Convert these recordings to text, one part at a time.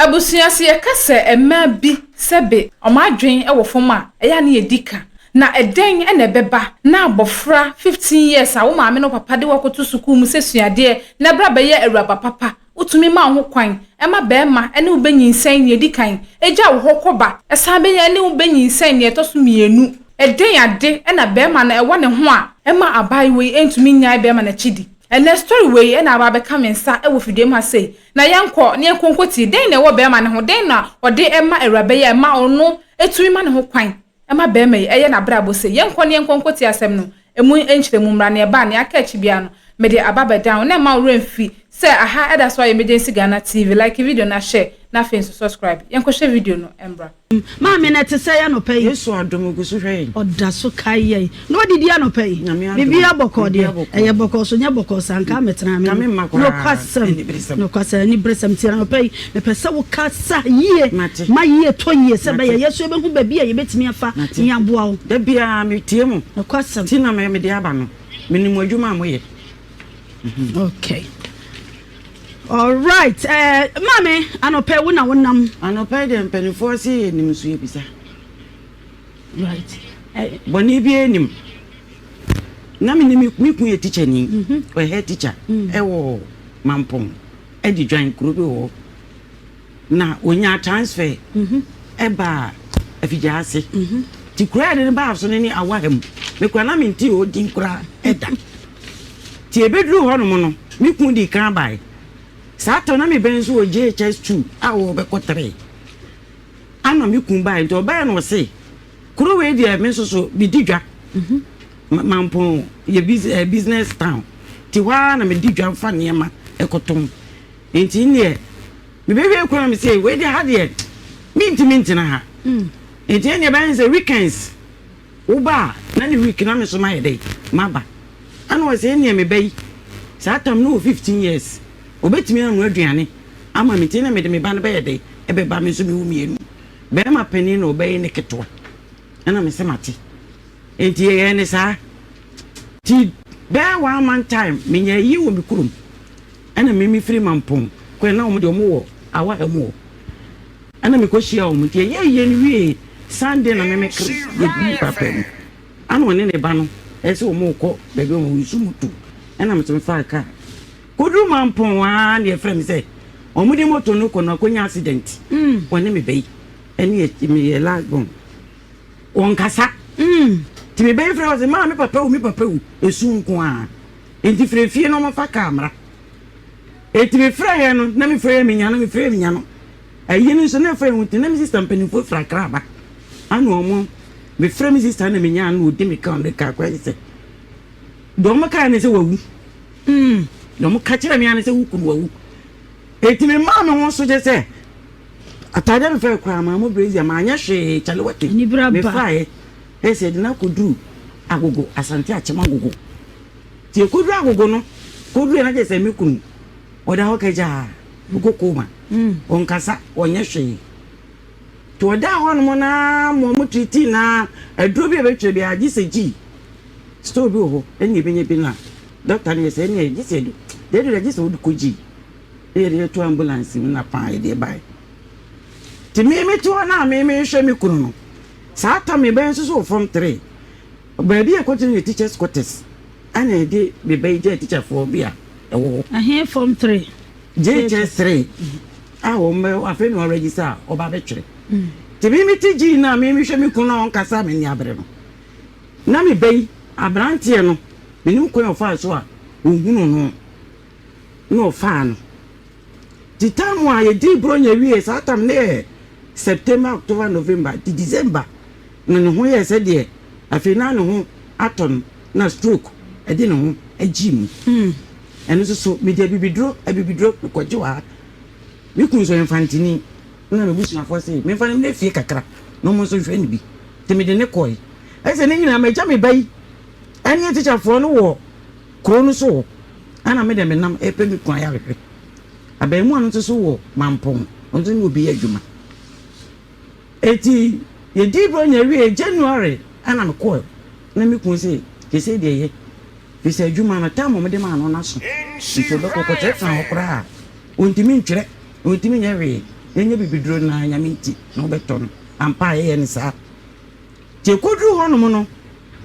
Abusua, sɛ yɛka sɛ mmaa bi sɛbe wɔn adwene wɔ fam a, ɛyɛ a na yɛdi ka. Na ɛdɛn na ɛbɛba na abɔfra 15 years a wo maame ne wo papa de wo akɔto sukuu mu sɛ sua adeɛ na bra bɛyɛ awuraba papa, wotumi ma wo ho kwan ma barima ne wo bɛnyinsɛn nea ɛdi kan, gya wo hɔ kɔba, san bɛnya ne wo bɛnyinsɛn nea ɛtɔ so mmienu. Ɛdɛn ade na barima no ɛwɔ ne ho a ɛma abaayewa yi ntumi nnyae barima no akyi di? Ɛnnɛ story wei na aba abɛka me nsa wɔ fidua mu ha sei. Na yɛnkɔ na yɛnkɔ nkɔtie, dɛn na ɛwɔ barima no ho? Dɛn na ɔde ma awuraba yi a ɛma ɔno tumi ma ne ho kwan ma barima yi yɛ n'abrabɔ sei? Yɛnkɔ na yɛnkɔ nkɔtie asɛm no ɛmu nkyerɛmu mmra. Nea ɛba a, nea aka akyi biara no, mede aba abɛdan wo. Na mma wo werɛ mfi sɛ aha da so ayɛ Emergency Ghana TV. Like video na share, na afei nso subscribe. Yɛnkɔhwɛ video no mmra. Maame no ɛte sɛn anɔpa yi? Yesu adom ogu so hwɛ yɛn. Ɔda so kae yɛn. Na ɔdidi anɔpa yi? Nyame adom. Biribiara bɔkɔɔ deɛ? Biribiara bɔkɔɔ. Ɛyɛ bɔkɔɔ so nyɛ bɔkɔɔ saa nka ametena me. Nka me mma koraa. Nokwasɛm. Aniberesɛm. Nokwasɛm aniberesɛm nti anɔpa yi mepɛ sɛ wo kasa yie. Mate. Ma yie tɔ yie sɛ Mate. ɛbɛyɛ yɛn nso yɛbɛhu baabi a yɛbɛtumi afa Mate. na yɛaboa wo. Da biara metie mo. Nokwasɛm. Nti na mede aba no. Menim adwuma a moyɛ. Okay. Alright eh, maame anɔpa yi wo na wonam. Anɔpa yi deɛ mpanimfoɔ se yɛnim nso yɛbisa. Right. Eh. Bɔne biara nim. Na me ne me kun yɛ tikyani, mhm. ɔyɛ head teacher mm. ɛwɔ Mampɔn ɛde dwan kuro bi wɔ hɔ. Na ɔnyaa transfer baa Afigya-ase. Nti kuro a yɛde no baa so no ne Awaha mu. Me koraa na mentee hɔ din koraa da. Nti yɛbɛduruu hɔnom no, me kunu dii kan baeɛ. Saa tam na me ba yi nso wɔ JHS 2 a ɔrebɛkɔ 3. Ana me kunu baeɛ. Nti ɔbaeɛ na ɔse, kuro wei deɛ me nso so medi dwa. Mampɔn yɛ business town. Nti hɔ ara na medi dwa fa nneɛma kɔtɔn. Nti nneɛ mebɛhwɛ kwan me sɛ wei deɛ ha deɛ mentumi ntena ha. Nti ɛnneɛ ɛbɛyɛ sɛ weekends woba a na ne week na me nso mayɛ dɛn maba. Ɛna ɔsɛ ɛnneɛ meba yi saa tam no wɔ 15 years ɔbɛtumi anoa aduane ama me nti ɛnna mede me ba no bɛyɛ dɛn ɛbɛba me nso mewɔ mmienu barima panin na ɔbɛyɛ ne ketewa ɛna me sɛ mate. Nti yɛyɛɛ ne saa. Nti bɛyɛ one month time menya ayie wɔ me kurom. Ɛna me me firi Mampong kɔɛ na wɔn deɛ wɔn wɔ Awaha mu hɔ. Ɛna me kɔ hyia wɔn nti yɛyɛ ayie no wie Sunday na me me kr yɛ di papa mu. Ɛna ɔne ne ba no ɛsɛ wɔn rekɔ baabi wɔn nsu mu tu. Ɛna me nso me faa car. Kɔduru Mampong aa na yɛfrɛ me sɛ wɔn de moto no kɔ no akɔnya accident. Ɔne me ba yi ɛne yɛ me yɛ last born. Wɔnkasa. Nti me ba yi frɛ wɔ sɛ maa me papa wu me papa wu esu nko ara. Nti frɛ fie na wɔmfa kaa mmra. Nti me frɛ yɛ no na me frɛ yɛ menya no me frɛ yɛ menya no. Ayi no nso na frɛ ho nti na me sister mpanimfoɔ firi Accra aba. Ana wɔn me frɛ me sister na menya no ɔdi me kaa ɔde kaa kwan sɛ deɛ wɔn kaa ne sɛ wawu. Deɛ wɔn ka kyerɛ me ara ne sɛ wo kunu wawu. Nti me maa me ho so kyɛ sɛ Ataadeɛ a mefaeɛ koraa mammɔ brazier, manyɛ hwee, kyale wate. Anibere aba. Mefaeɛ, ɛyɛ sɛ yɛde no akɔduru Agogo, Asante Akyem Agogo. Nti yɛkɔduru Agogo no, kɔduruiɛ no na kyerɛ sɛ me kunu, ɔda hɔ kagyaa, ɔkɔ coma, ɔnkasa, ɔnyɛ hwee. Nti ɔdaa hɔnom no ara ma wɔn treatii no ara, aduro bi a ɛbɛtwerɛ biara gye sɛ gyii, store bi wɔ hɔ, ɛnna yɛbɛnya bi na dɔkta no yɛ sɛ ɛnneɛ gye sɛ, deɛ ɛduru deɛ gye sɛ wode kɔ gyii. Na yɛde no to ambulance mu na paa yɛde bae. Nti me mete hɔ na me mehwɛ me kunu no. Saa tam me ba yi nso so wɔ form 3. Baabi a ɛkɔgyina yɛ teachers quarters. Ɛna yɛde me ba yi gyaa teacherfoɔ bi a ɛwɔ hɔ. Ɛhe form 3? JHS 3 a wɔn bɛ afei na wɔregister a ɔba abɛtwerɛ. Nti me mete gyii no a me mehwɛ me kunu na ɔnkasa a m'ani abere no. Na me ba yi aberanteɛ no menim kwan a ɔfaa so a ɔhunuu no. na ɔfaa no. Nti tam a yɛdii Buronya wiee, saa tam no yɛ September, October, November, nti December na ne ho yɛɛ sɛdeɛ afei na ne ho atɔ no na stroke de ne ho gyee mu. Ɛno nso so mede abibiduro, abibiduro mekɔgye wɔ ha. Me kunu nso ɔyɛ Mfantini na m'abusuafoɔ se memfa no mmra fie kakra na wɔn nso nhwɛ no bi. Nti mede no kɔe. Ɛsɛ ne nyinaa magya me ba yi ne atikyafoɔ no wɔ Kuro no so hɔ na me deɛ menam repɛ me kunu ayarehwɛ. Abarimaa no nso so wɔ Mampong, ɔno nso ne obi yɛ adwuma. Eti yɛdii Buronya wiee January na mekɔɔ na me kunu se seesei deɛ ɛyɛ firi sɛ adwuma no time a wɔde maa no no aso nti ɔbɛkɔ kɔkyerɛkyerɛ hɔ koraa a ɔntumi ntwerɛ, ɔntumi nyɛ hwee. Yɛnyɛ bibiduro no na Nyame nti na wobɛtɔ no. Ampa a yɛyɛ no saa. Nti ɛkɔduru hɔnom no,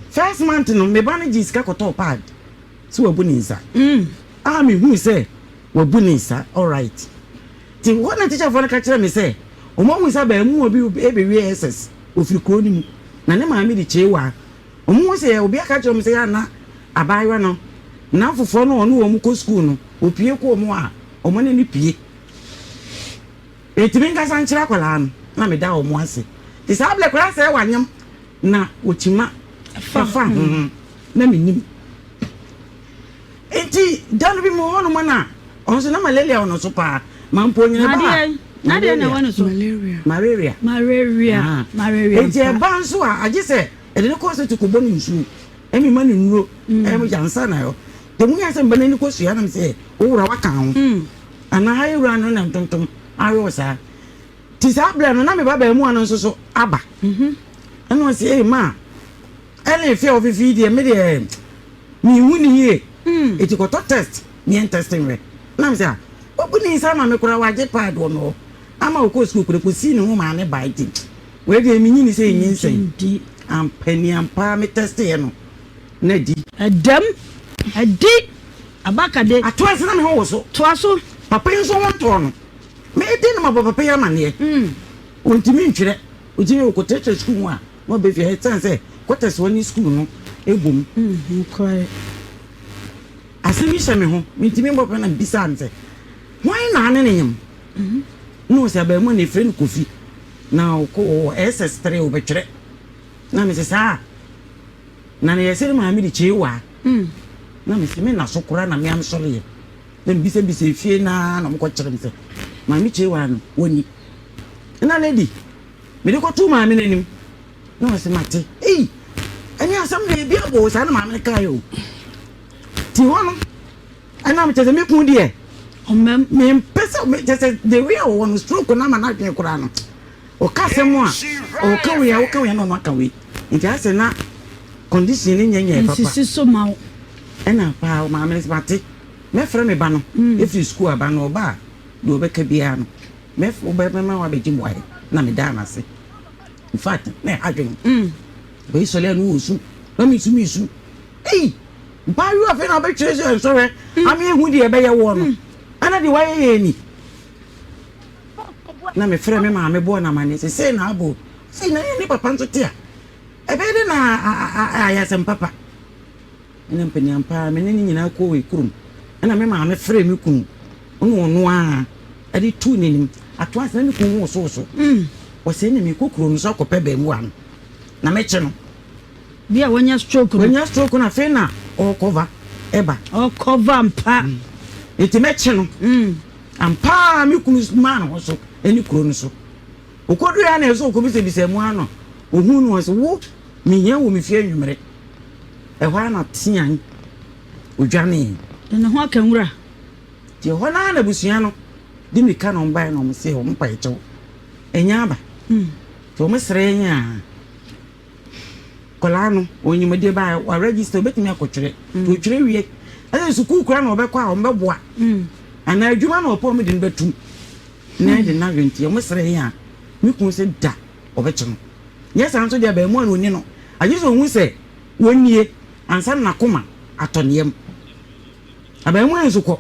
first month no, me ba no gyee sika kɔtɔɔ pad sɛ wabu ne nsa. A mehuu sɛ wabu ne nsa, alright. Nti hɔ na tikyafoɔ no ka kyerɛɛ me sɛ wɔahu sɛ abaamuwa bi rebɛwie SS, ɔfiri kuro no mu, na ne maame de kyeewaa. Wɔhu sɛ obi aka akyerɛ wɔn sɛ yɛ a na abaayewa no nnamfofoɔ no a ɔne wɔn kɔ sukuu no, ɔpue kɔ wɔn a, wɔne no pue. Mentumi nkasa nkyerɛ akwadaa no na meda wɔn ase. Nti saa berɛ koraa sɛ wanyem na wɔkyima fa ho na mennim. Nti da no bi mu hɔnom na ɔno nso na malaria wɔ no so paa. Ma mpo onyina ba a. Malaria. Malaria. Malaria. Malaria. Nti ɛba nso a agye sɛ ɛde no kɔ hospital kɔbɔ no nsuo ɛne ma no nnuro ɛne ansa na ɛhɔ. Nti mu yɛ sɛ mba n'ani kɔ sua nam sɛ wowura waka ho. Anaa ha ewura no na ntontom awe wo saa. Nti saa berɛ no na me ba baamua no nso so aba. Ɛna ɔse ei ma ɛne efe a ɔfefe yi deɛ me deɛ menhu ne yie. Eti kɔtɔ test ne yɛn test nhwɛ. Na me sɛ ah wabu ne nsa ama me koraa wagye pad wɔ me hɔ ama ɔkɔɔ sukuu koraa kɔsii ne ho maa ne bae nti wei deɛ menyi ne sɛ ɛnyinsɛn. Ampa ni ampa me testeɛ no na di. Ɛdam ɛdi abakade. Ato ase na me ho woso. Toa so. Papa yi nso ho ntɔɔ no. Mede no mabɔ papa yi amaneɛ. Ɔntumi ntwerɛ. Ɔtumi ɔkɔkyerɛkyerɛ sukuu mu a na ɔba fie. Ɛsiane sɛ quarters hɔ ne sukuu no bom. Nokorɛ. Asɛm yi hyɛ me ho. Mentumi mbɔ papa na mebisaa no sɛ, Hwan na ane no nyem? Na ɔse abarimaa no yɛfrɛ no Kofi. Na ɔkɔ ɔwɔ SS3 ɔbɛtwerɛ. Na mese saa? Na na yɛse ne maame de kyewaa. Na mese me na so koraa na me amsɔreɛ. Na mebisabisa efie no ara na wɔkɔkyerɛ me sɛ maame kyewaa no wɔnni. Na lady mede kɔtoo maame no anim na ɔse mate. Ei ɛne asɛm deɛ ebi abɔ o saa na maame no kaeɛ o. Ti hɔ no ɛna kyerɛ sɛ me kun deɛ Ɔmam. mempɛ sɛ kyerɛ sɛ the way a ɔwɔ no stroke no ama n'adwene koraa no ɔka asɛm a ɔka wei a woka wei a na ɔno aka wei nti ayɛ sɛ na condition no nyɛ nyɛ papa. Nsisi so ma wo. Ɛna paa maame no sɛ mate mɛfrɛ me ba no ɛfiri sukuu aba no ɔba a deɛ ɔbɛka biara no mɛma wabɛgye mmuaeɛ na medaa no ase. In fact na ɛha dwen. Wei sɔre a no wɔ su na mesu mesu. Ei mpaayewa afei na wobɛtwerɛ sɛ nsɔhwɛ ama yɛhu deɛ ɛbɛyɛ woɔ no ɛna deɛ wayɛ yɛn ni. Na mefrɛ me maame bɔɔ no amanneɛ sɛ sei na abɔ sei na ne papa nso te a ɛbɛyɛ dɛ na ayɛ asɛm papa. Ɛna mpaniampa ara me ne no nyinaa kɔɔ kurom. Ɛna me maame frɛɛ me kunu ɛna ɔno ara ɛde tuu n'anim. Ato ase na me kunu ho wosowoso. Ɔsɛ ɛna mekɔ kuro no so akɔpɛ baamuwa no na mɛkye no. Bi a wanya stroke no. Wanya stroke no afei na ɔrekɔva ɛba. Ɔrekɔva mpa. Nti mɛkye no. Ampa ara me kunu maa ne ho so ɛne kuro no so. Ɔkɔduruiɛ ara na ɛsɛ ɔkɔbisabisa mu ara na ɔhuu no ɔsɛ wo mehia wo me fie anwummere. Ɛhɔ ara na tean odwanee. De ne ho aka nwura. Nti ɛhɔ no ara na abusua no de mmirika na wɔbaeɛ na wɔse wɔn mpa kyɛw ɛnyɛ aba. Nti wɔn srɛ yɛn a akwadaa no ɔnyim deɛ ba wa register obetumi akɔtwerɛ. Nti ɔtwerɛ wie ɛsɛ sukuu koraa na ɔbɛkɔ a wɔbɛboa anaa adwuma na ɔpɛ wɔn de no bɛtum na ɛde no awe. Nti wɔn srɛ yɛn a me kunu sɛ da ɔbɛkye no. Nyɛ saa nso deɛ abarimaa no ɔnni no agye sɛ ɔhu sɛ wɔnnie ansa na n'akoma atɔ ne yam. Abarimaa yi nso kɔ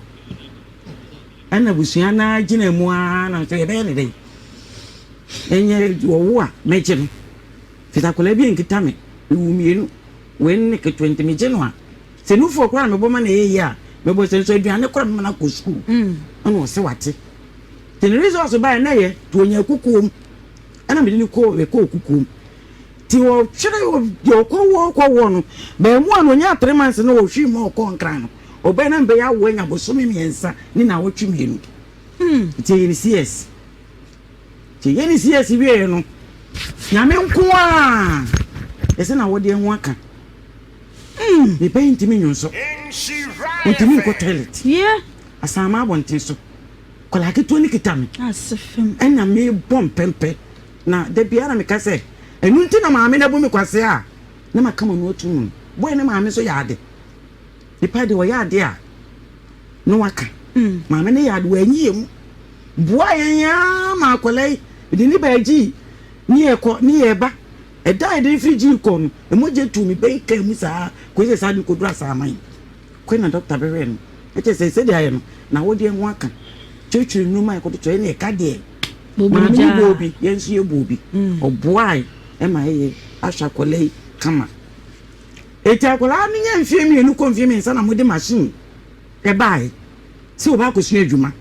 ɛna abusua no ara gyina mu ara na sɛ yɛbɛyɛ ne dɛn ɛnyɛ ɔwo a mɛgye no firi akwadaa bi nkita me mewu mmienu wei ne ketewa nti megye no a sɛ nufoɔ koraa na mebɔ ma na ɛyɛ yie a mebɔ sɛ nso aduane koraa mema no akɔ sukuu ɛna ɔsɛ wate nti ne results baeɛ na ɛyɛ nti ɔnya kukuom ɛna mede no kɔɔ mekɔɔ kukuom nti ɔtwerɛ deɛ ɔkɔwɔ kɔwɔ no baamu a na ɔnya 3 months na ɔhwii mu a ɔkɔɔ nkran no ɔbɛn na mbɛyɛ awo anya bosome 3 ne naawɔtwe 2 nti ɛyɛ ne CS nti ɛyɛ ne CS wieɛ no nyame nko a ɛsɛ na wɔde ho aka mepɛ yi ntumi nwo nso ntumi nkɔ toilet asan ma abɔnten so kɔla ketewa no kita me ɛna mebɔ mpɛmpɛ na da biara na meka sɛ ɛno nti na maame no abu me kwase a na maka ma no atum no bɔɛ ne maame nso yɛ ade nipa de ɔyɛ ade a na waka maame no yɛ ade wanyi yɛ mu. Boaa yɛn ara ma akwadaa yi, mede ne baa gyii ne yɛkɔ ne yɛba. Ɛda a yɛde no firi gyii kɔ no, mogya tuu me bɛyi kaa mu saa kɔsi sɛ saa de kɔduru Asaman. Kɔe na dɔkta bɛhwɛɛ no. Na kyerɛ sɛ sɛdeɛ ayɛ no, n'awodeɛ ho aka. Kyerɛkyerɛ nnuro a yɛkɔtotɔ, ɛne ɛka deɛ. Maame no bɔɔ bi, yɛn nso yɛbɔɔ bi. Ɔboae ma yɛyɛ ahwɛ akwadaa yi kama. Enti akwadaa no nya mfeɛ mmienu kɔ mfeɛ mmiɛnsa na mode machine ɛbaeɛ sɛ wɔba akɔsua adwuma.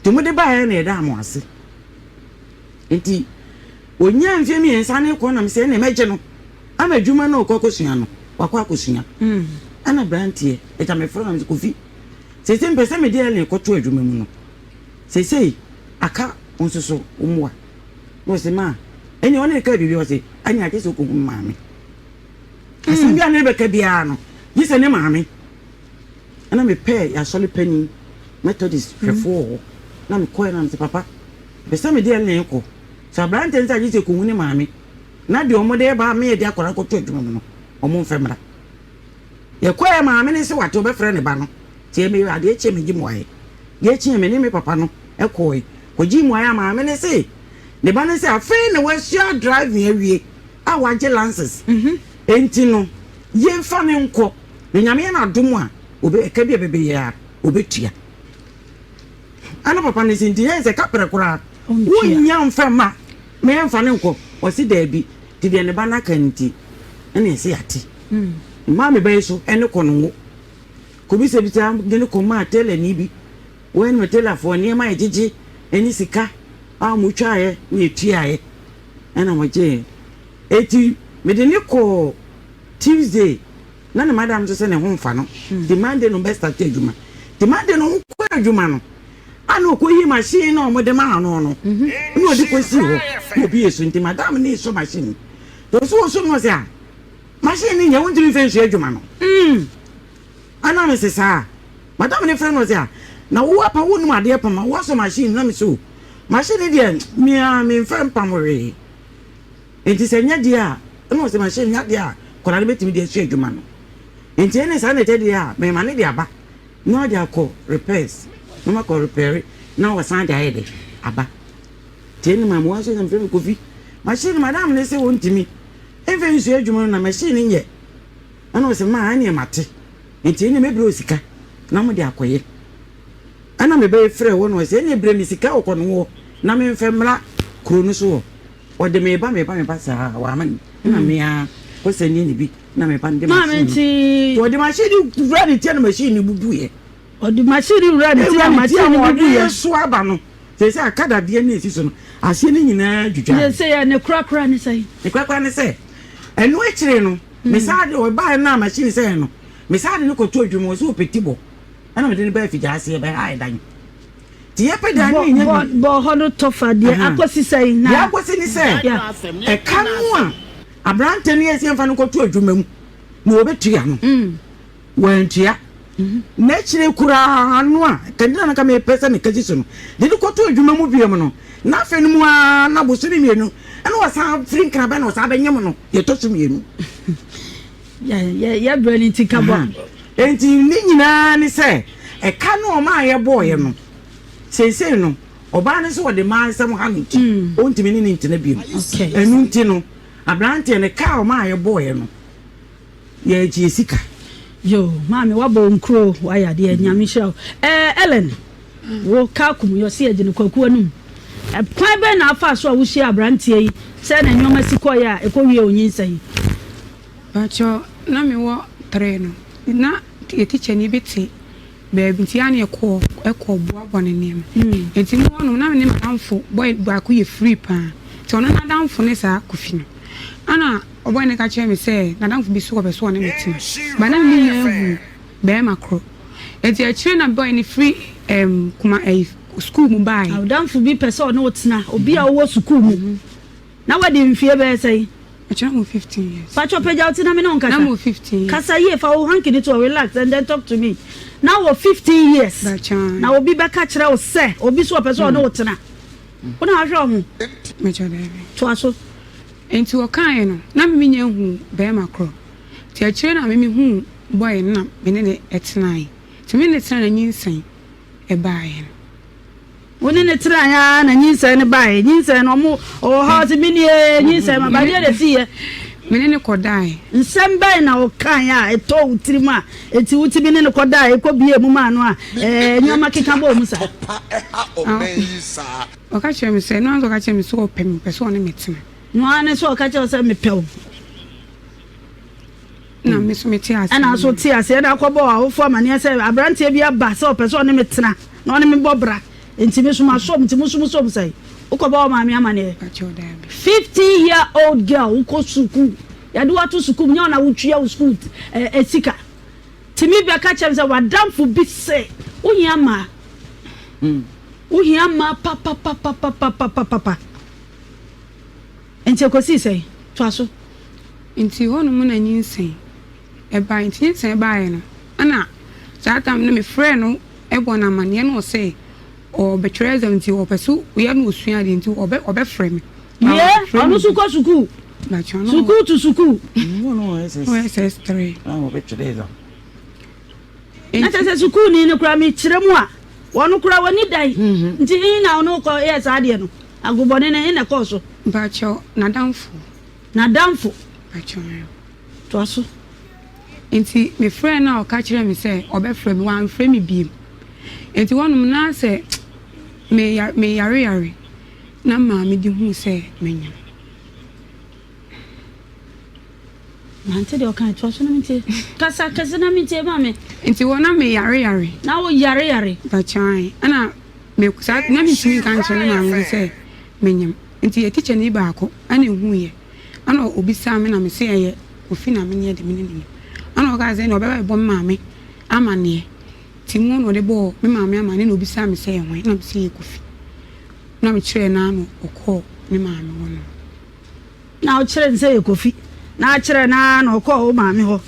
Nti mode baeɛ na yɛdaa mo ase. Nti ɔnyaa mfeɛ mmiɛnsa ne kɔ na mesɛ ɛne mɛgye no ama adwuma no ɔkɔ akɔsua no wakɔ akɔsua. Ɛna aberanteɛ ɛgya mefrɛ no mesɛ Kofi seesei mpɛ sɛ mede Ellen kɔto adwuma mu no seesei aka wo nso so wo mmoa. Na ɔse ma ɛne ɔne ne kaa biribi ɔse ɛne agye sɛ ɔkɔhu me maame. Asɛm bi a ne bɛka biara no gye sɛ ne maame. Ɛna mepɛɛ yɛasɔre panin Methodist hwɛfoɔ wɔ hɔ na mekɔɛ na mesɛ papa mepɛ sɛ mede Ellen kɔ. Sɛ aberanteɛ no sɛ agye sɛ kɔhu ne maame na deɛ wɔde reba ama yɛde akwadaa kɔto adwuma mu no wɔn mfɛ mmra. Yɛkɔɛ maame no sɛ wate ɔbɛfrɛ ne ba no nti ɛmɛ adeɛ kyeɛ megye mmuaeɛ. Deɛ kyeɛ me ne me papa no kɔɛ kɔgye mmuaeɛ a maame no se ne ba no sɛ afei na wasua driving awie a wagye lances enti no yɛmfa no nkɔ na Nyame yɛ no adom a ɛka bi a bɛbɛyɛ a ɔbɛtua. Ɛna papa no se nti yɛn sɛ kaprɛ koraa wonnya mfa mma ma yɛmfa no nkɔ. Ɔse daabi nti deɛ ne ba no aka nti ɛna ɛsɛ yɛate. Mmaa me ba yi so ɛne kɔ no ngo kɔbisabisa de no kɔmaa tailorni bi. Wɔn ne tailorfoɔ nneɛma a yɛgyegye ne sika a wɔtwaeɛ ne yɛtuaeɛ ɛna wɔgyeeɛ. Enti mede no kɔɔ Tuesday na ne madam nso sɛ ne ho mfa no nti Monday no ɔbɛ start adwuma. Nti Monday no ɔkɔ adwuma no a na ɔkɔyi machine na wɔde maa no no na ɔde kɔsii hɔ na obi so nti madam no resɔ machine no nti ɔso ɔso no ɔsɛ a machine no nyɛ wontumi mfa nsua adwuma no. Ana mese saa? Madam no frɛ no ɔse ah na wo apa wonnim adeɛ pam a woasɔ machine na mese o machine no deɛ me ara memfa mpam hwee nti sɛ nyɛ deɛ a ɛna ɔse machine nyɛ adeɛ a nkwadaa no bɛtumi de asua adwuma no nti ɛne saa na ɛtɛ deɛ a mema no de aba na ɔde akɔ repairs na makɔ repair na wɔsan de ayɛ de aba nti ɛne maame wɔn nso na mefrɛ me Kofi machine madam no se wɔntumi mfa nsua adwuma no na machine no nyɛ Ɛna ɔse maa ɛneɛ mate nti ɛneɛ mɛbrɛ wo sika na mode akɔyɛ. Ɛna me ba yi frɛɛ wɔ na ɔse ɛneɛ brɛ me sika wɔ kɔno hɔ na memfɛ mmra kuro no so hɔ. Ɔde me ba me ba me ba saa wama ni ɛna me ara kɔ sɛndeɛ ne bi na me ba no de machine no. Nti ɔde machine no wura ne ti na machine no bubuiɛ. Ɔde machine no wura ne ti na machine no bubuiɛ. Ɔde so aba no sɛ sɛ aka dadeɛ no esi so no aseɛ no nyinaa dwudwa. Sɛ sɛ yɛ ne korakora ne sɛn? Ne korakora ne sɛ ɛno akyire no. Me saa de ɔbaeɛ no a machine sɛɛ no me saa de no kɔto adwuma mu ɔsɛ ɔpɛ ti bɔ ɛna mede no baa afigya ase yɛbɛhae dan nti yɛpɛ dan no nya bi. Bɔ hɔ no tɔfa deɛ akɔsi sɛn na. Deɛ akɔsi ne sɛ ɛka no a aberante no yɛ sɛ yɛmfa no kɔto adwuma mu na wɔbɛtua no. Wantua. N'akyire koraa no a, kantina no ka mepɛ sɛ meka si so no, de no kɔtoo adwuma mu biom no, na afei no mu ara na bosome mmienu ɛna ɔsan firi Nkrabɛ na ɔsan bɛnyem no deɛ ɛtɔ so mmienu. Yɛ brɛ no nti ka bɔ. Enti ne nyinaa ne sɛ ɛka no ɔma a yɛbɔɔyɛ no, seesei no ɔbaa no sɛ ɔde mmaa nsɛm ha no nti ɔntumi ne ne ntena biom. Ɛno nti no aberanteɛ no ka a ɔma a yɛbɔɔyɛ no, Yɛgye sika. Yoo maame wabɔ wo nkuro wayɛ adeɛ nyame nhyira wo ɛɛ Ellen wo kaa kum yɛ ɔsi yɛgye no kwaku anum kwan bɛn na afa so a wohyia abranteɛ yi sɛ na nneɛma si kɔeɛ a ɛkɔ wie onyinsɛn. Pakyɛ na me wɔ tre no na yɛ teacher ni bi te baabi nti a na yɛkɔ ɛkɔ boaboa ne nneɛma nti mu hɔ nom na me ne madamfo boy baako yɛ free paa nti ɔno n'adamfo ne saa Kofi no ana Ɔbɔe no ka kyerɛɛ me sɛ n'adamfo bi so ɔpɛ sɛ ɔne me tena. But na me nnya nhuu barima koro. Enti akyire na boy no firi ɛɛm kuma ɛyi sukuu mu baeɛ. W'adamfo bi pɛ sɛ ɔne wo tena, obi a wowɔ sukuu mu. Na wadi mfeɛ bɛyɛ sɛn? Ɔkyerɛ na mewɔ 15 years. Pakyɛ pagya wo ti na me ne wo nkasa. Na mewɔ 15 years. Kasa yie, fa wo hanky no to hɔ, relax and then talk to me. Na wowɔ 15 years. Pakyɛ. Na obi bɛka kyerɛ wo sɛ obi so ɔpɛ sɛ ɔne wo tena. Wo na wahwɛ wo ho? Pakyɛ daabi. Toa so. Enti wɔkaeɛ no, na me mennya nhuu barima korɔ. Nti akyire na me mehuu boy no na me ne no tenaeɛ. Nti me ne no tenaeɛ na nyinsɛn baeɛ no. Wo ne no tenaeɛ ara na nyinsɛn no baeɛ. Nyinsɛn no, ɔmo ɔwɔ hɔ ɔse me nie, nyinsɛn ma ba, deɛ na ɛsiiɛ? Me ne no kɔdaeɛ. Nsɛm bɛn na ɔkaeɛ a ɛtɔɔ wo tirim a enti wotumi ne no kɔdaeɛ, kɔbiee mu maa no a ɛɛ nneɛma keka bɔɔ mu saa? Ɔka kyerɛɛ me sɛ, ɛno ara ne sɛ ɔka kyerɛɛ me sɛ ɔpɛ me, ɔpɛ sɛ ɔne me tena. Ɛno ara ne sɛ ɔka kyerɛɛ wo sɛ mepɛ wo. Na me nso mete aseɛ. Ɛna nso te aseɛ na akɔbɔ w'awofoɔ amaneɛ sɛ aberanteɛ bi aba sɛ ɔpɛ sɛ ɔne me tena na ɔne me bɔ bra nti me nso masom nti mo nso mosom sɛn? Wokɔbɔ wo maame amaneɛ? 15 year old girl wokɔ sukuu yɛde wo ato sukuu mu nyɛ wo na wotua wo sukuu eh, sika tumi bɛka kyerɛ me sɛ w'adamfo bi se wohia mmaa wohia mmaa papapapapapapapa Enti ɛkɔsii sɛn? Toa so. Nti hɔnom na nyinsɛn baeɛ. Nti nyinsɛn baeɛ no, ɛna saa time no mefrɛɛ no bɔɔ no amanneɛ na ɔsɛ ɔrebɛtwerɛ exam nti ɔpɛ so yɛ na ɔsua adeɛ nti ɔbɛ ɔbɛfrɛ me. Wie, ɔno nso kɔ sukuu. Sukuu to sukuu. Ɔwɔ SS3. Na kyerɛ sɛ sukuuni no koraa mekyerɛ mu a, wɔn koraa wɔnni dan. Nti he na ɔne wo kɔ yɛɛ saa adeɛ no? Agobɔne no, he na ɛkɔɔ so? Mpakyɛw, n'adamfo. N'adamfo. Mpakyɛw, ɛɛ. Toa so. Nti mefrɛɛ no a ɔka kyerɛɛ me sɛ ɔbɛfrɛ me, wamfrɛ me biom. Nti hɔnom na sɛ meya meyareyare na maame de huu sɛ manya. Mante deɛ ɔkae, toa so na mentie. Kasa kɛse na mentie ma me. Nti hɔ na me yare yare. Na wo yare yare. Mpakyɛw ɛna me saa na mentumi nka nkyerɛ me maame nso sɛ menyem. Nti yɛ tikyani baako ɛna ehu yɛ. Ɛna obisaa me na me se ɛyɛ Kofi na me ne ɛde me ne no nyem. Ɛna ɔkaa sɛ ɛna ɔbɛba abɛbɔ me maame amaneɛ. Nti mu na ɔde bɔɔ me maame amaneɛ na obisaa me sɛ ɛyɛ hwan na me se ɛyɛ Kofi. Na me kyerɛɛ no ara na ɔkɔɔ ne maame hɔ nom. Na wokyerɛ no sɛ yɛ Kofi na akyerɛ no ara na ɔkɔɔ wo maame hɔ.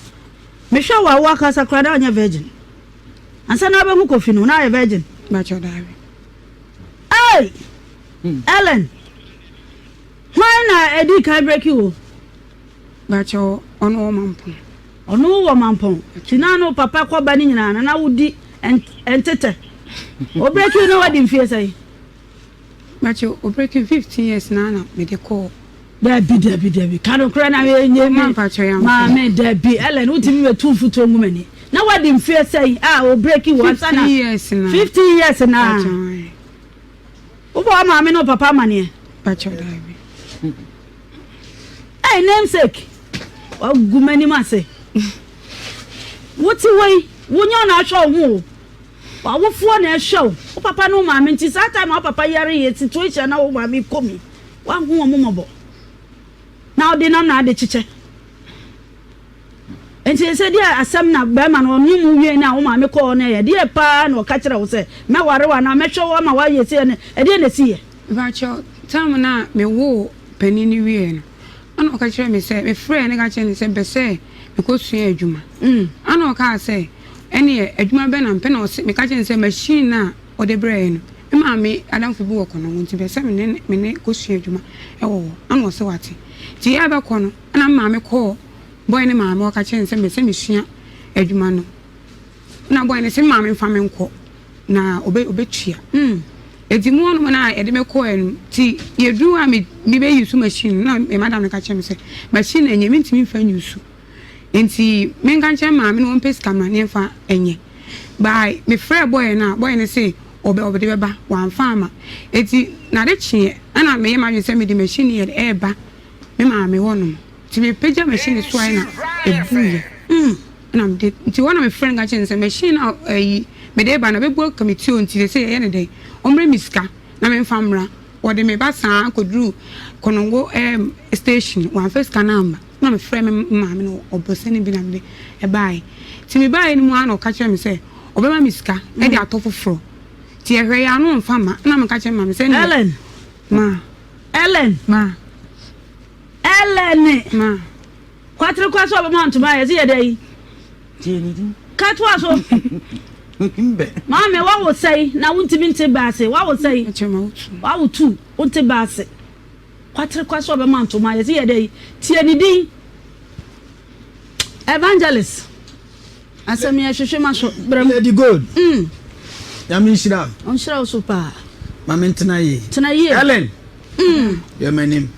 Mehwɛ wo a wo ankasa koraa na wonyɛ virgin. Ansa na wobɛhu Kofi no na woayɛ virgin. Mpakyɛw daabi. Ei! Ellen! Hwan na edii kan breki wo? Mpakyɛw ɔno wɔ Mampɔn. Ɔno wɔ Mampɔn. Nti na ne wo papa kɔ ba ne nyinaa no na wodi ntetɛ. Obreki wo na wadi mfie sɛn? Mpakyɛw obreki 15 years naa na mede kɔɔ. Dabi dabi dabi ka nokorɛ na yɛ nye me maame dabi Ellen wotumi bɛ tu mfutuo ngu m'ani na wadi mfeɛ sɛn a o breki wo ansa na 15 years na wobɔ wa maame ne wo papa amaneɛ Hey namesake wagu m'anim ase wote hɔ yi wonyɛ ɔna ahwɛ wo ho o W'awofoɔ na ɛhwɛ wo, wo papa ne wo maame nti saa time a wo papa yare yɛ situation na wo maame kɔ mu yi, woanhu wɔn mmɔbɔ na wode nam na ade kyekyɛ. Nti sɛ deɛ asɛm na bɛrima no ɔne mu wie no a wo maame kɔɔ no ɛyɛ deɛ paa na ɔka kyerɛ wo sɛ mɛware wo anaa mɛhwɛ wo ama woayɛ sei ɛne ɛdeɛ na ɛsiiɛ? Mepakyɛw, time no a mewoo panin no wieɛ no, ɛna ɔka kyerɛɛ me sɛ, mefrɛɛ no ka kyerɛɛ no sɛ mepɛ sɛ mekɔsua adwuma. Ɛna ɔkaa sɛ, Ɛneɛ adwuma bɛn na mepɛ na ɔse meka kyerɛɛ no sɛ machine no a ɔde brɛɛ no me maame adamfo bi wɔ Konongo nti mepɛ sɛ me ne me ne kɔsua adwuma wɔ hɔ ɛna ɔse wate nti yɛɛbɛkɔ no ɛna me maame kɔɔ boy no maame hɔ ka kyerɛɛ no sɛ mepɛ sɛ mesua adwuma no ɛna boy no se me maame mfa me nkɔ na ɔbɛ ɔbɛtua nti mu hɔnom no a yɛde me kɔɛ no nti yɛduru hɔ a me mebɛ use machine no na me madam no ka kyerɛ me sɛ machine no ɛnyɛ mentumi mfa nyusu Nti menka nkyerɛ maame no ɔmpɛ sika mma ne yɛmfa nyɛ. By mefrɛɛ boy no a, boy no se ɔbɛ ɔde bɛba, wamfa amma. Nti n'ade kyeeɛ ɛna meyɛ m'adwene sɛ mede machine no yɛde ɛreba me maame hɔ nom. Nti mepagya machine no soaeɛ na ɛbuiɛ. Ɛna mede, nti hɔ na mefrɛ no ka kyerɛ no sɛ machine no a ɛyi mede reba no ɛbɛbu aka me ti o nti seesei yɛyɛ no dɛn? Ɔmmrɛ me sika na memfa mmra. Wɔde me ba saa kɔduruu Konongo ɛɛm station, wamfa sika no amma. Na mefrɛɛ me maame no ɔbɔsani bi na mede baeɛ. Nti mebaeɛ no mu ara na ɔka kyerɛɛ me sɛ ɔbɛma me sika de atɔ foforɔ. Nti yɛhwɛeɛ ara na ɔmfa mma. Ɛna meka kyerɛɛ me maame sɛ ɛnneɛ. Ellen. Ma. Ellen. Ma. Ellen. Ma. Kwatere kwa so ɔbɛma ntoma a yɛse yɛ dɛ yi. Tie ne din. Ka toa so. Maame wawo sɛe na wontumi nte bɛ ase. Wawo sɛe. Wawo tu wonte bɛ ase. Kwatere kwa so ɔbɛma ntoma yɛse yɛ dɛ yi. Tie ne din. Evangelist. Asɛm yɛ hwehwe ma so. Brɛ mu. Lady Gold. Nyame nhyira. Ɔnhyira wo so paa. Ma me ntena yie. Tena yie. Ellen. Yɛ m'anim.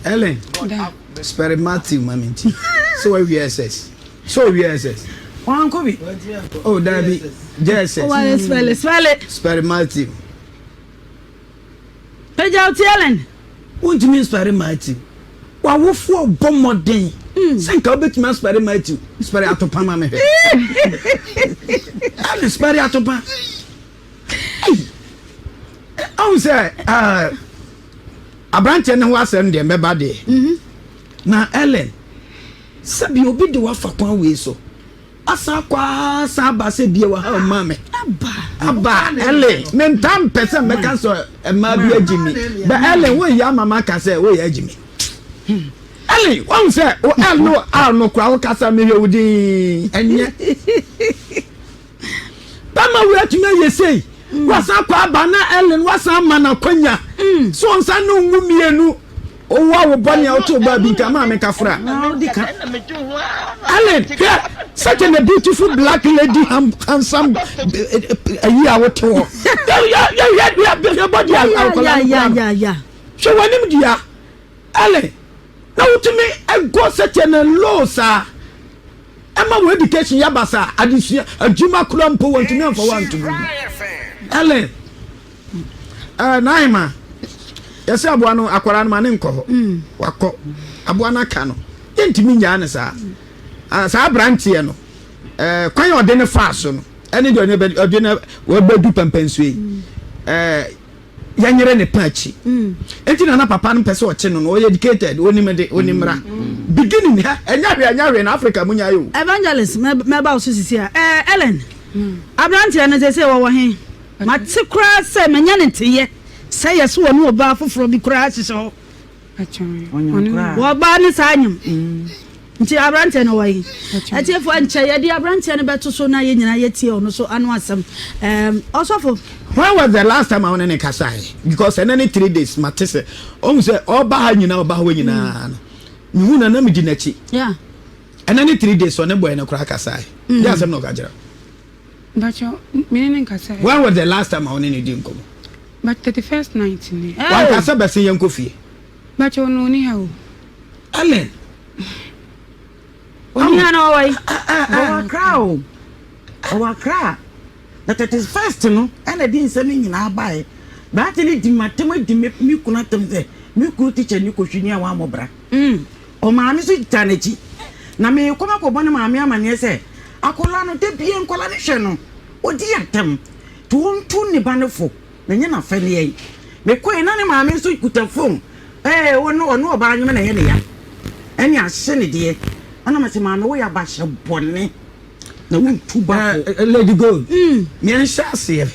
Ellen. Spare Matthew ma me nti. Sɛ wawie SS. Sɛ owie SS. Wankɔ bi. Oh, dabi. JSS. Wale spell spell. Spare Matthew. Pagya wo ti Ellen. Wontumi nspare Matthew. W'awofoɔ bɔ mmɔden sɛ nka wobɛtumi aspare Matthew. Spare atopa ma me hwɛ. Ellen spare atopa. Ahu sɛ aberanteɛ no ho asɛm deɛ mɛba deɛ. Mhm. Na Ellen, sɛbi obi de wafa kwan wei so. Asan akɔ ara san aba sɛ bie wɔ ha ɔma me. Aba Ellen, me nta mpɛ sɛ mɛka sɛ mmaa bi agyi mi. Bɛ Ellen, woyɛ ama maka sɛ woyɛ agyi mi. Ellen, wɔn sɛ o L no R no kora wokasa mehwɛ wo din ɛnyɛ. Bɛma wei atumi ayɛ sei. Wasan akɔ aba na Ellen wasan ama no akwanya. So ɔnsan ne nwu mmienu. Owu a wo bɔne a woto baa bi nka maa me kafra. Ellen, hwɛ such a beautiful black lady handsome ayi a wote hɔ. Yɛ yɛ yɛ bɔdi akwadaa no kura. Hwɛ w'anim dua. Ellen, na wotumi go such a low saa. Ɛma wo education yɛ basaa, adesua, adwuma koraa mpo wɔntumi amfa wo anto mu. Ellen, eh, Naima, yɛsɛ aboa no akwadaa no ma ne nkɔ hɔ. Mm. Wakɔ. Aboa no aka no. Yɛntumi nyaa no saa. Ah, saa aberanteɛ no, eh, kwan a ɔde no faa so no, ɛne deɛ ɔde no wɔbɛdu pɛmpɛnsoɔ yi. Mm. Eh, yɛnyere ne pa akyi mm. nti na na papa no mpɛ sɛ ɔkye no no ɔyɛ educated onim de onim mmara mm. beginning hɛ ɛnyɛ hwee ɛnyɛ hwee na Africa mu nyae o. Evangelist mɛba wo so sisi a ɛɛ Ellen mm. aberanteɛ no sese wɔwɔ he mate koraa sɛ manya ne nteyɛ sɛ yɛ so wɔne ɔbaa foforɔ bi koraa hyehyɛ hɔ Wɔbaa ne saa nyim. Nti aberanteɛ no wɔ he? Atiefoɔ nkyɛ yɛde aberanteɛ no bɛto so na yɛn nyinaa yɛtie ɔno so ano asɛm. Um, ɔsɔfo. When was the last time a wo ne ne kasae? Because ɛnɛ ne three days mate sɛ ɔhu sɛ ɔba ha nyinaa ɔba hɔ nyinaa no mehu na na medi n'akyi. Yeah. Ɛnɛ ne three days ɔne bɔɛ no koraa kasae. Mm. Yɛ asɛm na ɔka kyerɛ. Bakyɛ me ne no nkasae. When was the last time a wo ne no dii nkɔmmɔ? But 31st night ni. Wanka sɛ bɛsen yɛnkɔ fie. Bakyɛ ɔno ɔni ha o. Ellen. Ɔni ha na ɔwɔ yi. Ɔwɔ Accra o. Ɔwɔ Accra. Na 31st no ɛna ɛde nsɛm no nyinaa baeɛ. Berante no di m'atam adi me kunu atam sɛ me kunu tikya ni kɔhwini a wammɔ bra. Ɔmaame nso taa n'akyi. Na merekɔ makɔbɔ ne maame amanneɛ sɛ, Akwadaa no, da biara nkwadaa no hwɛ no, ɔdi atɛm. Nti ɔntu ne ba no fo, na ɛnyɛ n'afɛdeɛ. Mekɔeɛ na ne maame nso kuta fon. Ee, ɔno ɔne ɔbaa nwom na ɛyɛ ne ya. Ɛne ahye ne deɛ. Ɛna mese, maame woyɛ abahyɛ bɔne na wontu ba fo. Eh, Lady Gold, mm. yɛnhyɛ aseɛ.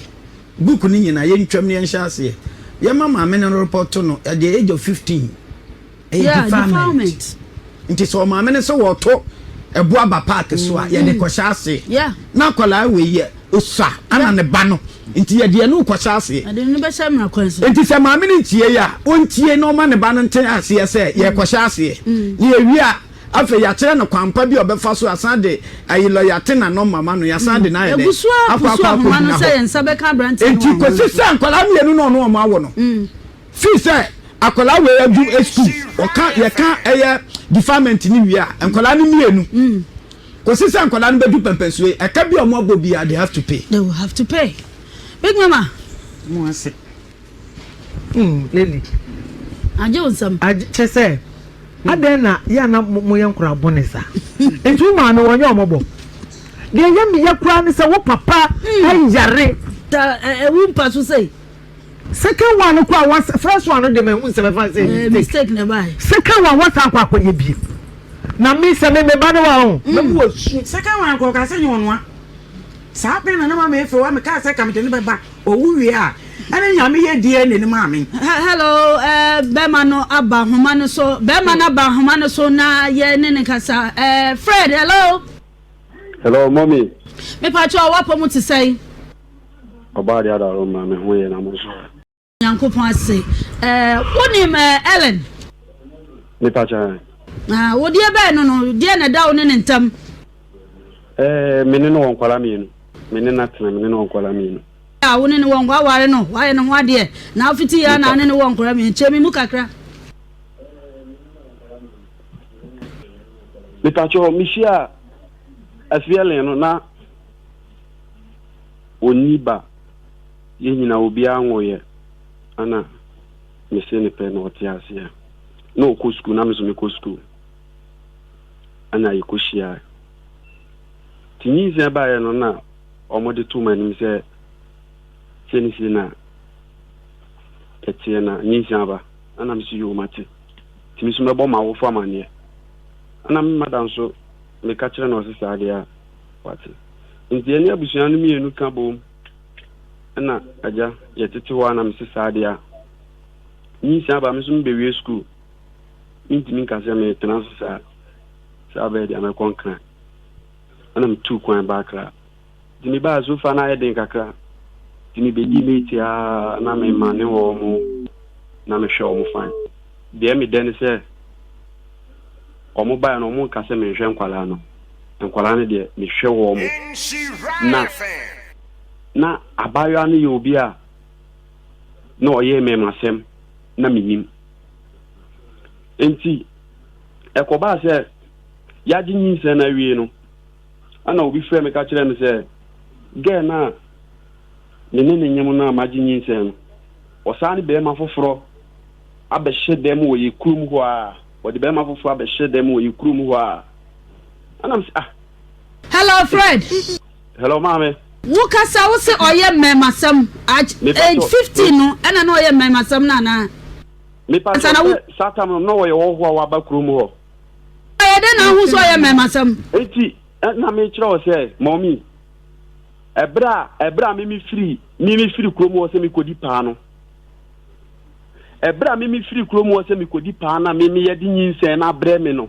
Book no nyinaa, yɛntwam no yɛnhyɛ aseɛ. Yɛma maame no report no at the age of 15. Ɛyɛ defilement. Nti sɛ ɔmaame no sɛ wɔto ɛbo aba park so a mm. yɛde kɔhyɛ ase. Na akwadaa wei yɛ osua ana ne ba no nti yɛde ɛno kɔhyɛ aseɛ. Nti sɛ maame no ntie yɛ a ɔntie na ɔma ne ba no nte aseɛ sɛ mm. yɛkɔhyɛ aseɛ. Mm. Na yɛwie a afei yɛakyerɛ no kwampa bi a ɔbɛfa so asan de ayi lɔya te na nɔmba ma no yɛasan de no ayɛ dɛ akɔ akɔ akɔ gyina hɔ. Nti kɔsi sɛ nkwadaa mmienu na ɔno ɔmo awo no. Fii sɛ akwadaa wei adu school ɔka yɛka ɛyɛ defilement ne wie a nkwadaa no mmienu mm. kɔsi sɛ nkwadaa no bɛdu pɛmpɛnsoɔ yi ɛka bi a wɔn abɔ bi a they have to pay. They will have to pay. Big mama. Mo ase. Mm, Lily. Agye wo nsam. Agye kyɛ sɛ adɛn na yɛ ana moyɛ nkora bɔne saa. Nti wo maame wɔnyɛ ɔmɔbɔ. Deɛ ɛyɛ meyɛ koraa ne sɛ wo papa ɛyare. Ta ɛwu mpa so sɛi. Second one no koraa was first one no de ma ehu nsɛm ɛfa sɛ eh, mistake na ɛbae. Second one wasan akɔ akɔyɛ bi na mi sɛ mi mi ba ne wa ho mɛ mu wɔ su. Second one kɔ ɔka sɛ nyɛ ɔnoa saa bere na na mama efe wa meka sɛ ka mede ne bɛba owu wie a ɛne nyame yɛ DNA no maa me. Hello eh, bɛrima no aba nhoma no so bɛrima no aba nhoma no so na yɛ ne ne kasa eh, Fred hello. Hello mommy. Mepatwa wapɔ mu te sɛn. Ɔbaa deɛ adaro ma me ho yɛ na mo nso ɛ. Nyankopɔn ase. Eh, wonim eh, Ellen? Mepa kyɛ. Ah, wo deɛ bɛn no no, deɛ na ɛda wo ne ne ntam? Eh, me ne no wɔ nkwadaa mmienu. Me ne no atena, me ne no wɔ nkwadaa mmienu. a wo ne no wɔ nkwa aware no, woayɛ ne ho adeɛ, na wofiti yɛ a na wo ne no wɔ nkora mi. Kyerɛ me mu kakra. Mepakyɛw, mihyiaa Afielen no na onni ba, yɛn nyinaa obiara nwoeɛ, ɛna mese no pɛ na ɔte aseɛ. Na ɔkɔ sukuu na me nso mekɔ sukuu, ɛna yɛkɔhyiae. Nti nyinsɛn baeɛ no na wɔde too m'anim sɛ sei ne sei na ɛteɛ na nyinsɛn aba, ɛna mese yoo mate. Nti me nso mɛbɔ m'awofo amanneɛ. Ɛna me mada nso meka kyerɛ no ɔse saa deɛ a wate. Nti yɛne abusua no mmienu ka bom ɛna agya yɛtete hɔ a na mese saa deɛ a nyinsɛn aba me nso mebɛwie sukuu mentumi nka sɛ metena so saa saa bɛyɛ deɛ mɛkɔ nkran ɛna metuu kwan ba akra nti mebaa so fa no ayɛ den kakra nti mebɛdi mate a na mema ne wɔ mo na mehwɛ wɔn fine deɛ medɛ ne sɛ wɔn baeɛ no wɔn nka sɛ menhwɛ nkwadaa no nkwadaa no deɛ mehwɛ wɔn na na abaayewa no yɛ obi a na ɔyɛ mmɛmasɛm na menim nti ɛkɔbaa sɛ yɛagye nyinsɛn no awie no ɛna obi frɛ me ka kyerɛ me sɛ gɛɛ no a me ne ne nyem no a magye nyinsɛn no ɔsaa ne bɛrima foforɔ abɛhyɛ dɛm wɔ yɛ kurom hɔ a wɔde bɛrima foforɔ abɛhyɛ dɛm wɔ yɛ kurom hɔ a ɛna me sɛ ah. Hello Fred. Hello maame. Wo kasa wo se ɔyɛ mmɛɛmasɛm at age 15 no ɛna na ɔyɛ mmɛɛmasɛm no anaa? Mepa kyɛw sɛ saa tam no na ɔyɛ ɔhɔho a waba kurom hɔ. Ɛyɛ dɛn na wohu sɛ ɔyɛ mmɛɛmasɛm? Enti na mekyerɛ wo sɛ mɔmi ɛberɛ a ɛberɛ a mimi firi mimi firi kurom hɔ sɛ mekɔdi paa no ɛberɛ a mimi firi kurom hɔ sɛ mekɔdi paa na mimi yɛde nyinsɛn no abrɛ me no.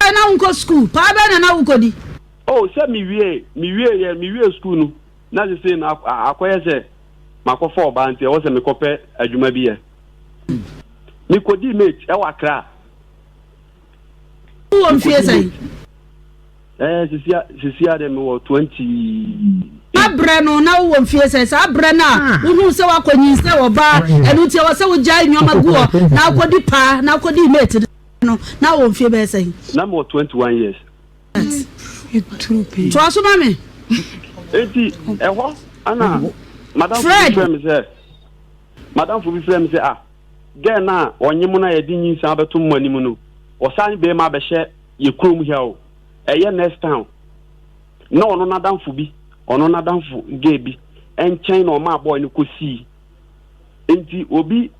Na wonkɔ sukuu paa bɛn na na wokɔdi? Oh sɛ mewie mewie yɛ mewie sukuu no na sesei no akɔyɛ sɛ makɔfa ɔbaa nti ɛwɔ sɛ mekɔpɛ adwuma bi yɛ. Mekɔdii mate ɛwɔ Accra. Wowɔ mfie sɛn? Ɛɛ sisia sisia deɛ mewɔ 20. Saa berɛ no na wowɔ mfie sɛn? Saa berɛ no a wohuu sɛ woakɔ nyinsɛn ɔbaa ɛno nti ɛwɔ sɛ wogyae nneɛma gu hɔ na wokɔdi paa na wokɔdi mate no na wowɔ mfie bɛyɛ sɛn? Na mewɔ 21 years. Toa so ma me. Enti ɛhɔ ana madamfo bi frɛ me sɛ madamfo bi frɛ me sɛ ah girl no a ɔnye mo no a yɛde nyinsɛn abɛto mo anim no ɔsan bɛrima abɛhyɛ yɛ kurom ha o ɛyɛ next town na ɔno n'adamfo bi ɔno n'adamfo girl bi nkyɛn na ɔmaa boy no kɔsii nti obi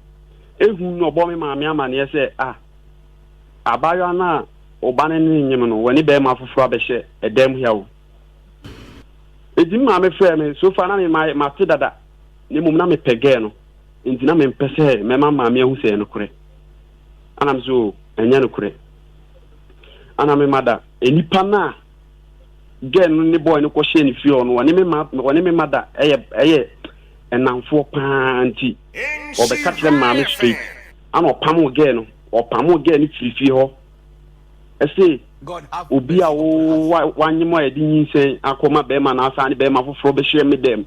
ehu na ɔbɔ me maame amaneɛ sɛ ah abaayewa no a ɔba no ne nyem no wɔne bɛrima foforɔ abɛhyɛ ɛdan mu ha o nti me maame frɛ me so far na me ma mate dada na mmom na mepɛ gɛɛ no nti na mempɛ sɛ mɛma maame ahu sɛ ɛyɛ nokorɛ ana me so ɛnyɛ nokorɛ ana me ma da nnipa no a gɛɛ no ne bɔɔl no kɔhyɛ ne fie hɔ no wɔne me ma wɔne me ma da ɛyɛ ɛyɛ ɛnamfoɔ paa nti ɔbɛka kyerɛ maame straight ana ɔpamo gɛɛ no ɔpamo gɛɛ no firi fie hɔ ɛse obi a wo wanyem a yɛde nyinsɛn akɔma bɛrima na asan ne bɛrima foforɔ bɛhyɛ me dɛm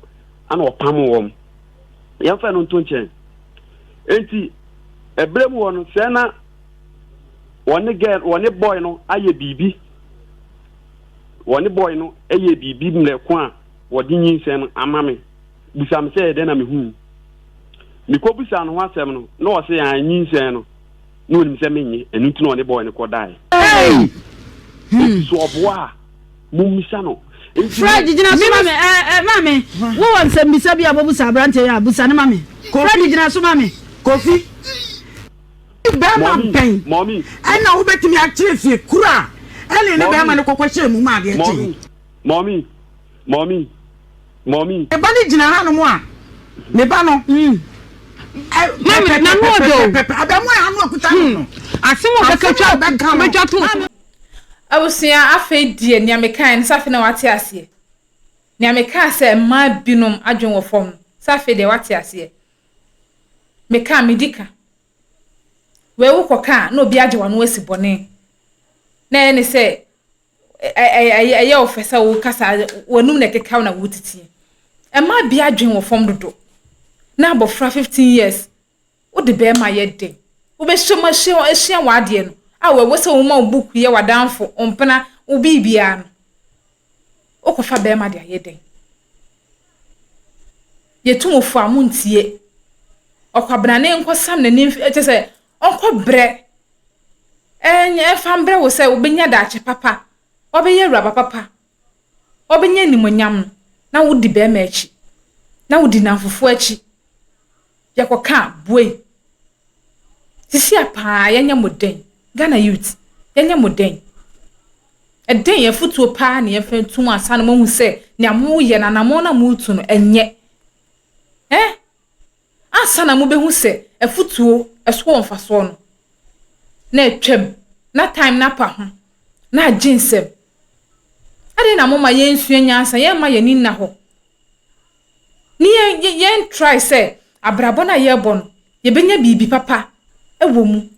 ana ɔpamo wɔn yɛmfa no nto nkyɛn enti ɛberɛ mu hɔ no sɛ na wɔne girl wɔne boy no ayɛ biribi wɔne boy no yɛ biribi mmerɛ ko a wɔde nyinsɛn no ama me bisa me sɛ ɛdɛn na mehu mekɔbisa no ho asɛm no na ɔse a nyinsɛn no na onim sɛ menye ɛno nti na ɔne boy no kɔdae nti so ɔboa a mommisa no Fred gyina so ma me ɛ ɛ maame wowɔ nsɛmbisa bi a wobɛbusa aberanteɛ yi a busa no ma me Fred gyina so ma me. Kofi bɛrima bɛn ɛna wobɛtumi akyerɛ fie koro a ɛne ne bɛrima no kɔkɔ hyɛ mu ma adeɛ kyee. Mɔmi mɔmi mɔmi. Me ba no gyina hanom a me ba no. Mami na no ɔdɔ o. Pɛpɛpɛpɛ abɛmoa a ano akuta no no. Asɛm a ɔbɛka twa ɔbɛtwa to. Abusua afei deɛ nea mekaeɛ no sɛ afei na wate aseɛ. Nea mekaa sɛ mmaa binom adwene wɔ fam no sɛ afei deɛ wate aseɛ. Mekaa medi ka. Wei wokɔka a na obi agye w'ano asi bɔne. Na ɛyɛ ne sɛ ɛyɛ wo fɛ sɛ woka saa, w'anum na ɛkeka wo na wotitie. Mmaa bi adwene wɔ fam dodo. Na abɔfra 15 years, wode bɛrima yɛ den. Wobɛhyɛ mu ahyia asua w'adeɛ no a ɛwɔ sɛ woma wo book yɛ w'adamfo, wo mpena, wo biribiara no. Wokɔfa bɛrima de ayɛ dɛn? Yɛtu mo fo a montie. Ɔkwabrane nkɔsam n'ani kyɛ sɛ ɔnkɔ brɛ. Ɛmfa mbrɛ wo sɛ wobɛnya daakye papa, wabɛyɛ awuraba papa, wabɛnya animuonyam no, na wodi bɛrima akyi, na wodi nnamfofoɔ akyi. Yɛkɔka a, buei. Sisi a paa yɛnyɛ mo dɛn? Ghana youth, yɛnyɛ mo dɛn? Ɛdɛn afutuo paa na yɛmfa ntu mo ansa na moahu sɛ nea moreyɛ no, anammɔn no a moretu no, ɛnyɛ. Eh? Ansa na mobɛhu sɛ afutuo ɛso wɔ mfasoɔ no, na atwam, na time no apa ho, na agye nsam. Adɛn na moma yɛnsua nyansa, yɛmma yɛn ani nna hɔ? Ne yɛn yɛn try sɛ abrabɔ no a yɛrebɔ no, yɛbɛnya biribi papa wɔ mu.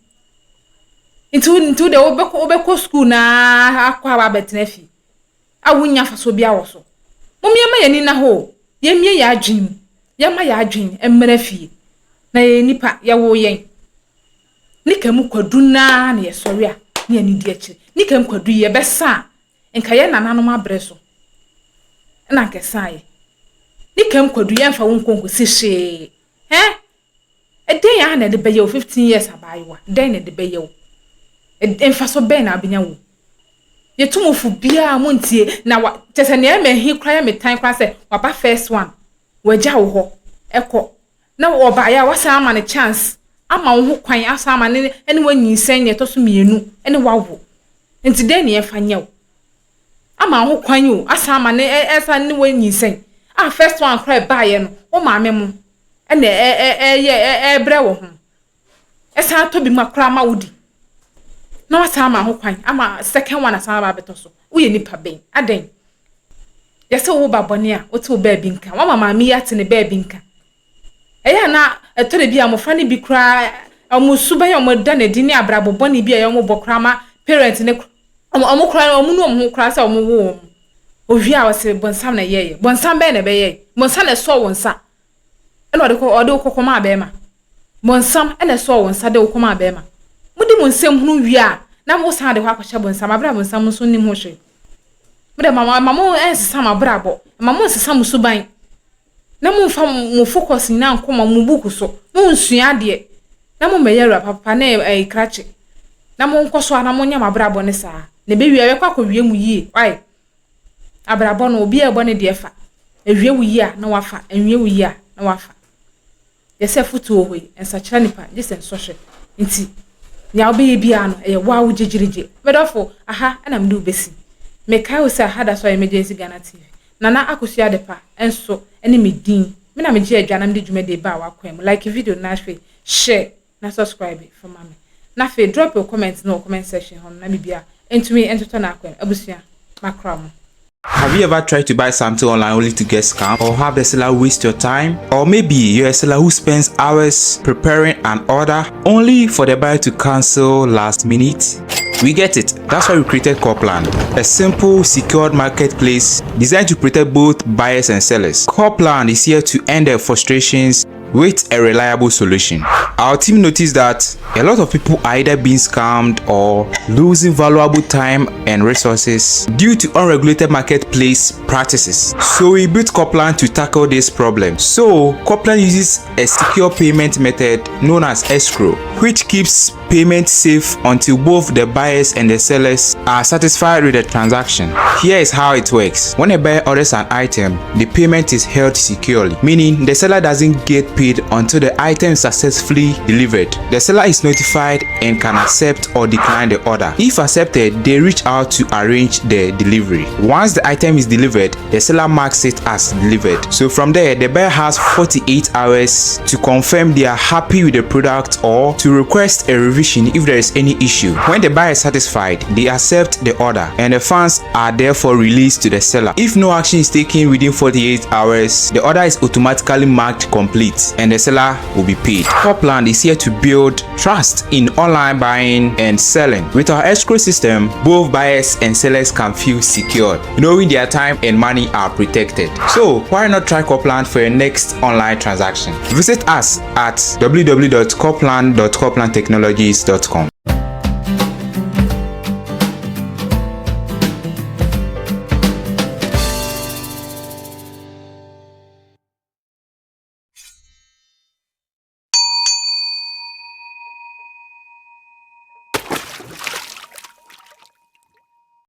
Nti wo nti wo deɛ wobɛkɔ wobɛkɔ school na akɔ aba abɛtena fie a wonnya mfasoɔ biara wɔ so. Mom yɛmma yɛn ani nna hɔ o, yɛmmie yɛn adwene mu, yɛmma yɛn adwene mmra fie. Na yɛyɛ nnipa, yɛwoo yɛn. Ne ka mu kwadu no ara na yɛsɔre a ne yɛn ani di akyire. Ne ka mu kwadu yi yɛbɛsa a, nka yɛn nananom abrɛ so na nka ɛsaeɛ. Ne kam kwadu yɛmfa wo nkɔ nkɔsi hwee. Hɛn? Ɛdɛn ara na ɛde bɛyɛ wo 15 years abaayewa? Dɛn na ɛde bɛyɛ wo? Mfaso bɛn na wobɛnya wɔ mu? Yɛtu mo fo biara montie na wa kyɛ sɛ nea ɛma ɛhe koraa yɛ me tan koraa sɛ waba first one wagya wo hɔ ɛkɔ na ɔbaeɛ a wasan ama no chance ama wo ho kwan asan ama ne ne wanyinsɛn nea ɛtɔ so mmienu ne wawo nti dɛn na yɛmfa nyɛ wo ama wo ho kwan o asan ama ne ɛsan ne wanyinsɛn a first one koraa ɛbaeɛ no wo maame mo ɛna ɛyɛ ɛbrɛ wo ho ɛsan atɔ bi ma koraa ma wo di na wasan ama ho kwan ama second one asan aba abɛtɔ so woyɛ nipa bɛn adɛn yɛsɛ wo ba bɔne a wote wo baabi nka wama maame yi ate ne baabi nka ɛyɛ a na ɛtɔ da bi a mmɔfra no bi koraa ɔmo suban a ɔmo da n'adi ne abrabɔ bɔne bi a ɛyɛ ɔmo bɔ koraa ma parent ne ɔmo koraa ɔmo nu ɔmo ho koraa sɛ ɔmo wo wɔn owie a ɔsɛ bɔnsam na ɛyɛɛyɛ bɔnsam bɛyɛ na ɛbɛyɛ bɔnsam na ɛsɔɔ wɔn nsa ɛna ɔde kɔ ɔde wo kɔkɔ maa bɛrima bɔnsam ɛna ɛsɔɔ wɔn nsa de wo kɔ maa bɛrima mo de mo nsɛm hunu wie a na mo san de hɔ akɔhyɛ bɔnsam abere a bɔnsam nso nim ho hwee mo de ma ma mo nsesa mo abrabɔ ma mo nsesa mo suban na mo nfa mo focus nyinaa nkɔ ma mo book so mo nsua adeɛ na mo mmɛyɛ awura papa na ɛyɛ krakye na mo nkɔ so a na mo nyɛ mo abrabɔ ne saa na ebewie ɛbɛkɔ akɔwie mu yie wae abrabɔ no obi a ɛbɔ ne deɛ fa ewie wo yie a na wafa enwie wo yie a na wafa yɛsɛ foto wɔ hɔ yi nsakyera nipa gye sɛ nsɔhwɛ nti nea wobɛyɛ biara no ɛyɛ waa wo gyegyerigye medɔfo aha ɛna mede wo bɛsi mekae wo sɛ aha da so a Emergency Ghana TV Nana Akosua Adepa nso ne me din me na megye adwa na mede dwumadie ba a wakwan mu like video na afei share na subscribe fa ma me na afei drop your comment no wɔ comment section hɔ no na biribiara ntumi ntotɔ n'akwan abusua makra mo. Have you ever tried to buy something online only to get scammed or have the seller waste your time? Or maybe you're a seller who spends hours preparing an order only for the buyer to cancel last minute? We get it. That's why we created Corplan, a simple, secured marketplace designed to protect both buyers and sellers. Corplan is here to end their frustrations with a reliable solution. Our team noticed that a lot of people are either being scammed or losing valuable time and resources due to unregulated marketplace practices. So we built Corplan to tackle this problem. So Corplan uses a secure payment method known as escrow, which keeps payment safe until both the buyers and the sellers are satisfied with the transaction. Here is how it works. When a buyer orders an item, the payment is held securely, meaning the seller doesn't get paid until the item is successfully delivered. The seller is notified and can accept or decline the order. If accepted, they reach out to arrange the delivery. Once the item is delivered, the seller marks it as delivered. So from there, the buyer has 48 hours to confirm they are happy with the product or to request a revision if there is any issue. When the buyer is satisfied, they accept the order and the funds are therefore released to the seller. If no action is taken within 48 hours, the order is automatically marked complete. days and the seller will be paid. Copland is here to build trust in online buying and selling. With our escrow system, both buyers and sellers can feel secured, knowing their time and money are protected. So why not try Copland for your next online transaction? Visit us at www.copland.coplandtechnologies.com.